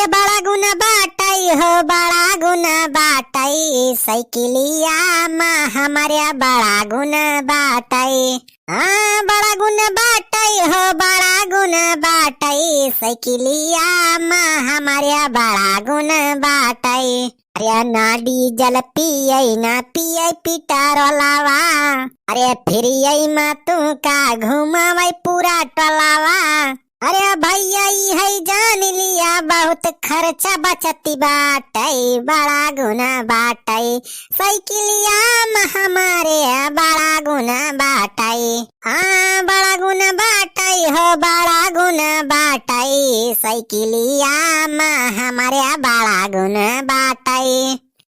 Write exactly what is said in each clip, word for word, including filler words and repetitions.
बड़ा गुण बाटै हो, बड़ा गुण बाटै, साइकिलिया मा हमरे बड़ा गुण बाटै। हाँ, बड़ा गुण बाटै हो, बड़ा गुण बाटै, साइकिलिया मा हमरे बड़ा गुण बाटै। अरे ना डीजल पियै, ना पियै पेट्रोलवा। अरे फिर यही मा तू का घुमावै पूरा टोलवा। अरे भैया, ई है जान लिया, बहुत खर्चा बचत बाटै, बड़ा गुण बाटै, साइकिलिया मा हमरे बड़ा गुण बाटै। हाँ, बड़ा गुण बाटै हो, बड़ा गुण बाटै, साइकिलिया मा हमरे बड़ा गुण बाटै।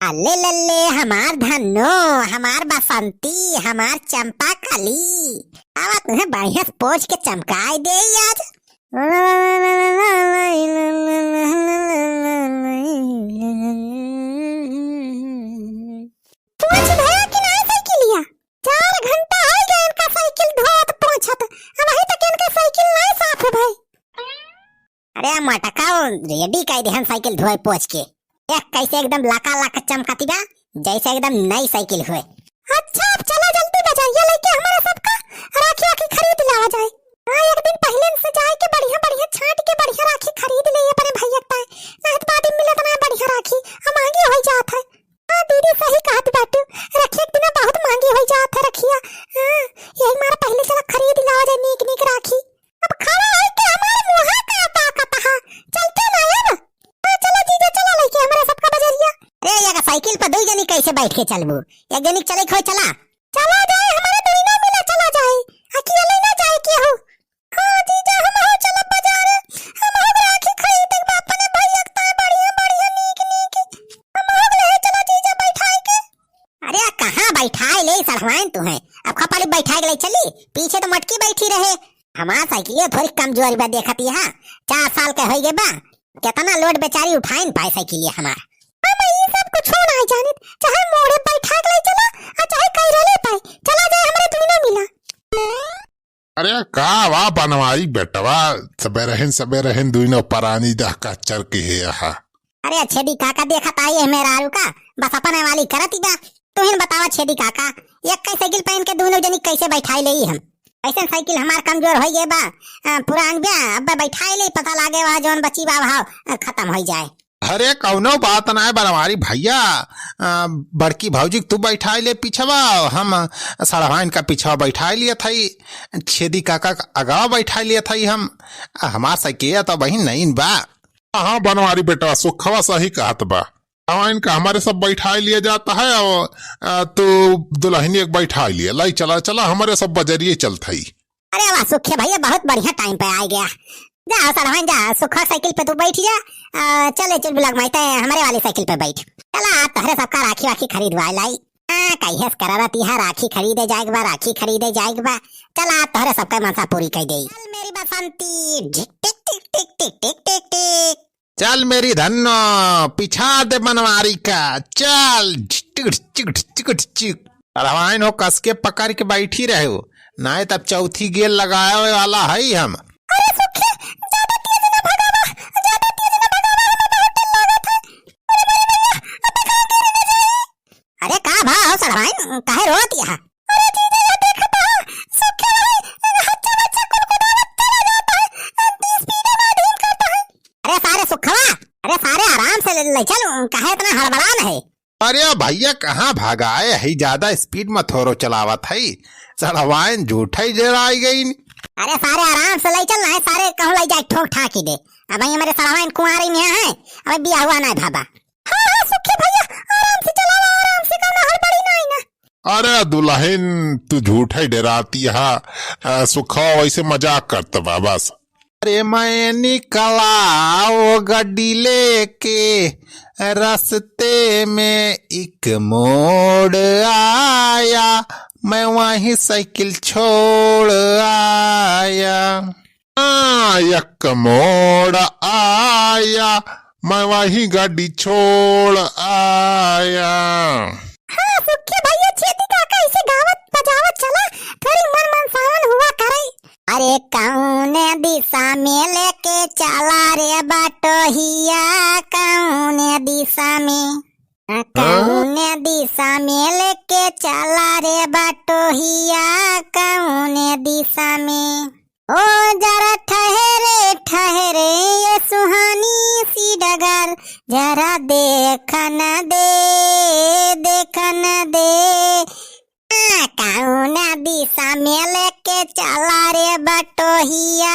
अल्ले लल्ले हमार धन्नो, हमार बसंती, हमार चंपा कली। आवा तुहें बढ़िया से पोंछ के चमकाई देई आज। पोंछ भया कि नाहीं साइकिलिया? चार घंटा होइ गया इनका साइकिल धोत पोंछत, अबहीं तक इनका साइकिल नाहीं साफ भई। अरे मटका, रेडी कइ देहन साइकिल धोए पोंछ के। देख कइसे एकदम लकालक चमकति बा, जइसे एकदम नई साइकिल होए। अच्छा, अब चला जल्दी बजरिया लइके हमरे सबका राखी वाखी खरीद लावा जाए। हाँ, एक दिन पहिले से जाइके बढ़िया बढ़िया छांट के बढ़िया राखी खरीद लेई अपने भइया के ताईं। नाहीं त बाद में मिलत नाहीं बढ़िया राखी, अब महंगी होइ जात है। हाँ दीदी, सही कहत बाटू, रखिया के दिना बहुत महंगी होइ जात है रखिया। हाँ, यही मारे पहिले चला खरीद लावा जाए नीक नीक राखी। अब खड़ा होइके हमारे मुँहा का ताकत हा, चलते ना है ना। हाँ, चला जीजा, चला लइके हमरे सबका बजरिया। अरे, ये साइकिल पर दुइ जनी कइसे बइठ के चलबू? एक जनी के चले के होई, चला। चला जाए, हमरे दुइनो मिला चला जाए, अकेले ना जाए के हो। हाँ जीजा, हम हो चला बजारे, हम हो राखी खरीदे के बा अपने भइया के ताईं बढ़िया बढ़िया नीक नीक। हम हो ले चला जीजा बइठाई के। अरे, कहाँ बइठाए लेई सढ़वाइन तुहैं? अब खपाली बइठाए के लइ चली, पीछे तो मटकी बइठी रहे। हमार साइकिलिया थोड़ी कमजोरी बा, देखत यहा, चार साल के होइ गए बा, केतना लोड बेचारी उठाइन पाए साइकिलिया हमार। हम ई सब कुछ नाहीं जानित, चाहे मोड़े बइठा के लइ चला, आ चाहे कइरले पाए, चला जाए हमरे दुइनो मिला। अरे का वा बनवारी बेटवा, सबेरहिन सबेरहिन दुइनो परानी दहका चरके हे अहा। अरे छेदी काका, देखत आई है मेहरारू का, बस अपने वाली करत ही बा। तुहिन बतावा छेदी काका, एक्कै साइकिल पहन के दुइनो जनी कइसे बइठाई लेई हम? अइसन साइकिल हमार कमजोर होइ गए बा, अ, पुरान बा, अब बइठाई लेई, पता लागे वह जौन बची बा वह, अ, खतम होइ जाए। अरे कउनो बात नाहीं बनवारी भइया, अ, बड़की भौजी के तू बइठाई ले पिछवा, हम सड़वाइन का पिछवा बइठाई लियत हई, छेदी काका का अगवा बइठाई लियत हई हम। अ, हमार साइकिलिया तो अबहिन नईन बा। हाँ बनवारी बेटवा, सुखवा सही कहत बा। सड़वाइन का हमरे सब बइठाई लिया जात है अउर, अ, तू दुलहिनिया के बइठाई लिया, लइ चला, चला हमरे सब बजरिये चलत हई। अरे वाह सुखे भइया, बहुत बढ़िया टाइम पे आइ गया। जा हो सड़वाइन जा, सुखा साइकिल पे तू बइठ जा। अ, चले चुलबुला के माई, तैं हमरे वाली साइकिल पे बइठ। चला आज तोहरे सबका राखी वाखी खरीदवाए लाई। हाँ, कहियस करत यहा राखी खरीदे जाए के बा, राखी खरीदे जाए के बा। चला आज तोहरे सबका मनसा पूरी कइ देई। चल मेरी बसंती, झिक टिक टिक टिक टिक टिक टिक टिक। चल मेरी धन्नो, पिछा दे बनवारी का, चल, झिक टिक टिक टिक टिक। सड़वाइन हो, कस के पकड़ के बइठी रहे हो, नाहीं तब चौथी गेर लगावे वाला हई हम। अरे सुखे, ज्यादा तेज ना भगावा, ज्यादा तेज ना भगावा, हमें बहुत डर लागत है। अरे मेरे भइया, अब कहाँ गिर न जाई? अरे का भा हो सड़वाइन, काहे रोत यहा? अरे जीजा, यह देखत हो, सुखे भाई, हच्चा बच्चा कुदकुदावत चला जात है, अंती स्पीड में ढील करत है। अरे सारे सुखवा, अरे सारे आराम से लइ चल, काहे इतना हड़बड़ान है? अरे भइया, कहाँ भगाए हई, ज्यादा स्पीड में थोरो चलावत हई, सड़वाइन झूठै डेराइ गइन। अरे सारे आराम से लइ चल, नाहीं सारे कहूँ लइ जाए ठोक ठाकी दे। अबहीं हमरे सड़वाइन कुंवारी में है, अबहीं बियाहुआ नाहीं भवा। हाँ, हाँ, सुखी भइया, आराम से चलावा, आराम से, कउनो हड़बड़ी नाहीं ना। अरे दुलहिन, तू झूठै डेराती हा, अ, सुखवा वइसे मजाक करत बा बस। अरे मैं निकला वो गड्डी लेके, रस्ते में एक मोड़ आया, मैं वहीं साइकिल छोड़ आया। हाँ, एक मोड़ आया, मैं वहीं गड्डी छोड़ आया। हाँ, सुखी भइया, छेदी काका अइसे गावत बजावत चला, थोड़ी मन मनसावन हुआ करे। अरे कौने दिशा में लेके चला रे बटोहिया। दिशा में। हाँ? कौन दिशा में लेके चला रे बटोहिया, कौन दिशा में? ओ जरा ठहरे, ठहरे ये सुहानी सी डगर, जरा देखन दे, देखन दे। हाँ, कौन दिशा में लेके चला रे बटोहिया,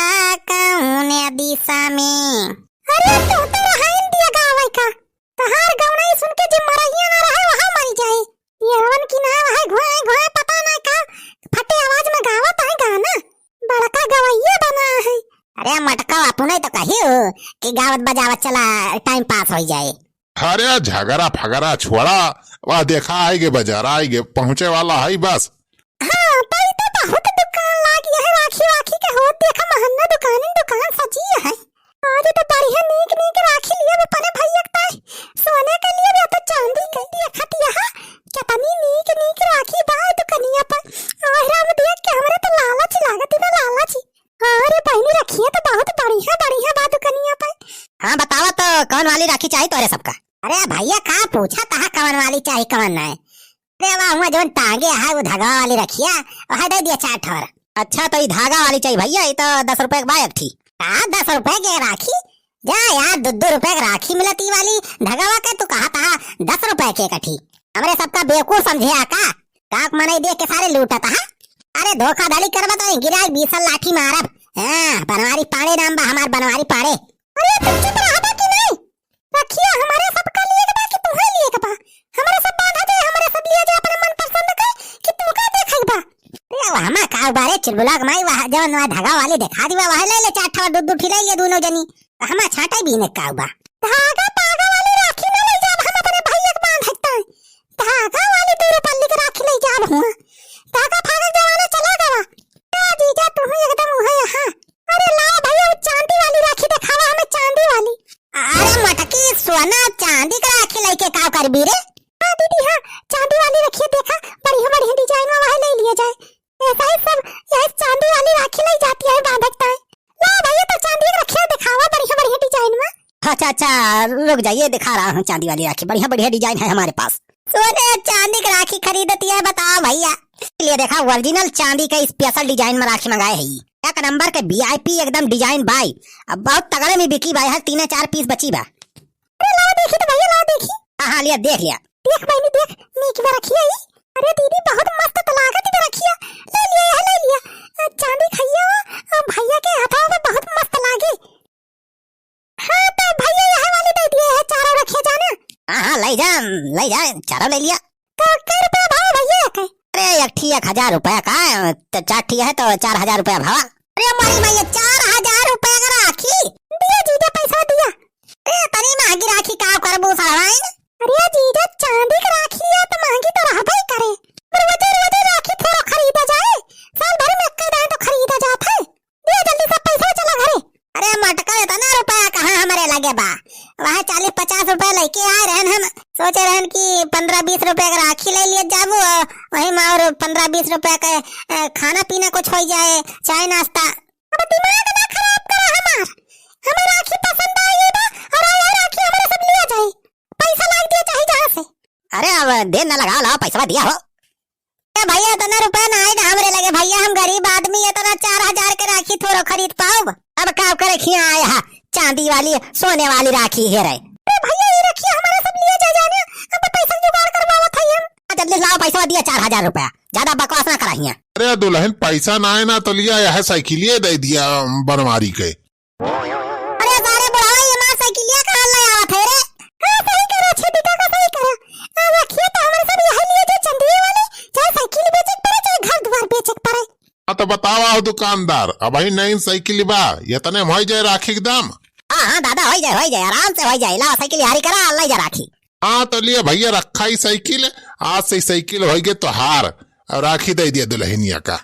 कौन दिशा में? अरे तू तो रहा इंडिया गावे का, तहार गवनई सुन के जे मरहिया ना रहे, वहाँ मरी जाए। ये हवन की ना वहाँ घोए घोए पता ना का फटे आवाज में गावत है गाना। बड़का गवैया बना है। अरे मटका बापू नहीं तो कही हो कि गावत बजावत चला, टाइम पास हो जाए। अरे झगड़ा फगड़ा छोड़ा, वह देखा आएगे बाजार, आएगे पहुँचे वाला है बस। हाँ, तई तो बहुत दुकान लागी है राखी वाखी के, होत देखा महन्ना दुकान दुकान सजी है। आज तो बढ़िया नीक नीक राखी लिया अपने भैया के ताई। सोने के लिए भी तो चांदी के लिए खटिया है। कितनी नीक नीक राखी बा दुकनिया पर। आह राम, देख के हमरे तो लालच लागत बा, लालच। हाँ रे बहिनी, रखिया तो बहुत बढ़िया बढ़िया बा दुकनिया पर। हाँ बतावा तो कौन वाली राखी चाहिए तोरे सबका? अरे भैया का पूछा तहा कौन वाली चाहिए कौन नहीं। अरे वाह, हुआ जौन टांगे है वो धागा वाली रखिया, वह दे दिया चार ठो। अच्छा तो ई धागा वाली चाहिए भैया, ई तो दस रुपए के बा एक ठी। का दस रुपए के राखी? जा यार, दो दो रुपए के राखी मिलत ई वाली धागावा के, तू कहा तहा दस रुपए के एक ठी। हमरे सबका बेवकूफ समझे आ का? काक मनई देख के सारे लूटत हा। अरे धोखाधड़ी करबा तो गिराई बीस लाठी मारब। हाँ, बनवारी पाड़े नाम बा हमार, बनवारी पाड़े। अरे तुम चुप रहबा कि नहीं? रखिया हमरे सबका लिए के बा कि तुहे लिए के बा? हमरे सब बांधा जाए, हमरे सब लिए जाए अपने मन पसंद के, कि तुमका देखे के बा? अरे अब हमा का बा रे चिलबुला के माई, वह जौन वह धागा वाली देखा दी बा, वह ले ले चार ठो, दू दू ठी ले ले दोनों जनी। हमा छाटे भी ने का बा? धागा पागा वाली राखी ना ले जाब हम अपने भैया के बांध हकता। धागा वाली दू रुपल्ली के राखी ले जाब हुआ। धागा फागा के जमाना चला गवा। का जीजा तुहे एकदम उहे यहाँ। अरे लाओ भैया, वो चांदी वाली राखी देखावा हमें, चांदी वाली। अरे मटकी, सोना चांदी के राखी लेके का करबी रे? हाँ दीदी, हाँ, चांदी वाली रखिया देखा, बढ़िया बढ़िया डिजाइन में वही ले लिया जाए। ऐसा ही सब, यही चांदी वाली राखी ले जाती है बांधक ताई। लाओ भैया, तो चांदी के रखिया देखावा, बढ़िया बढ़िया डिजाइन में। अच्छा अच्छा, रुक जाइए, दिखा रहा हूँ चांदी वाली राखी, बढ़िया बढ़िया डिजाइन है हमारे पास। सोने चांदी के राखी खरीदती है, बताओ भैया। लिए देखा, ओरिजिनल चांदी के स्पेशल डिजाइन में राखी मंगाए है, एक नंबर के वीआईपी एकदम डिजाइन बाई। अब बहुत तगड़े में बिकी बाई, हर तीन चार पीस बची बा। अरे लाओ देखी तो भैया, लाओ देखी। हाँ हाँ, लिया देख लिया। देख बहनी देख, नीक बा रखिया ई। अरे दीदी बहुत मस्त तो लागत बा रखिया, ले लिया यह ले लिया। अ, चांदी खइया हो, अ, भैया के हाथवा में बहुत मस्त लागे। हाँ तो भैया यह वाली दे दिए है, चारों रखिया जाना। हाँ हाँ, ले जा, ले जा, चारों ले लिया। तो कै रुपया भाव भैया के? अरे एक ठी एक हजार रुपया का, तो चार ठी है तो चार हजार रुपया भाव। अरे मारी भैया, चार हजार रुपया का राखी? दिया जीजा, पैसा दिया। ए, तनी महंगी राखी का करबू साहबाइन? अरे जीजा, चांदी के राखी है तो महंगी तो रहबे करे। पर वजन वजन राखी थोड़ा खरीदा जाए, साल भर में एक दान तो खरीदा जात है। दिया जल्दी से पैसा, चला घरे। अरे मटका, इतना रुपया कहाँ हमरे लगे बा? वह चालीस पचास रुपया लेके आए रहन हम, सोचे रहन कि पन्द्रह बीस रुपया के राखी ले लिए जाबू, वही में और पन्द्रह बीस रुपया के, अ, खाना पीना कुछ हो जाए, चाय नाश्ता। अब दिमाग ना खराब करा हमार। हमें राखी पसंद आ गई बा, और यह राखी हमारे सब लिया जाए। पैसा लाग दिया चाहे जहाँ से। अरे अब देर ना लगाओ, लाओ पैसा दिया हो। ए भैया, इतना रुपया ना आए ना हमरे लगे भैया, हम गरीब आदमी, इतना चार हजार के राखी थोड़ो खरीद पाउब। अब का करे खिया आया है, चांदी वाली, सोने वाली राखी है रे। ए भैया, ये रखिए, हमारे सब लिए जा जाने, अब पैसा जुगाड़ करवावत है हम। हाँ, जल्दी लाओ पैसा दिया, चार हजार रुपया, ज्यादा बकवास ना करा हिया। अरे दुल्हन, पैसा ना आए ना तो लिया, यह साइकिलिए दे दिया बनवारी के। अरे सारे बुढ़ावा, ये मार साइकिलिया कहाँ ले आवत है रे? हाँ, सही करा छेदी काका, सही करा। आ रखिए तो हमारे सब यही लिए जो चंदिये वाले, चाहे साइकिल बेचे के पड़े, चाहे घर द्वार बेचे के पड़े। हाँ तो बतावा हो दुकानदार, अबही नई साइकिल बा, इतने में होई जाए राखी के दाम? हाँ हाँ दादा, होई जाए, होई जाए, आराम से होई जाए। लावा साइकिल हारी करा, ले जा राखी। हाँ तो लिया भैया, रखा ही साइकिल, आज से साइकिल होई गए तोहार, और राखी दे दिया दुल्हनिया का।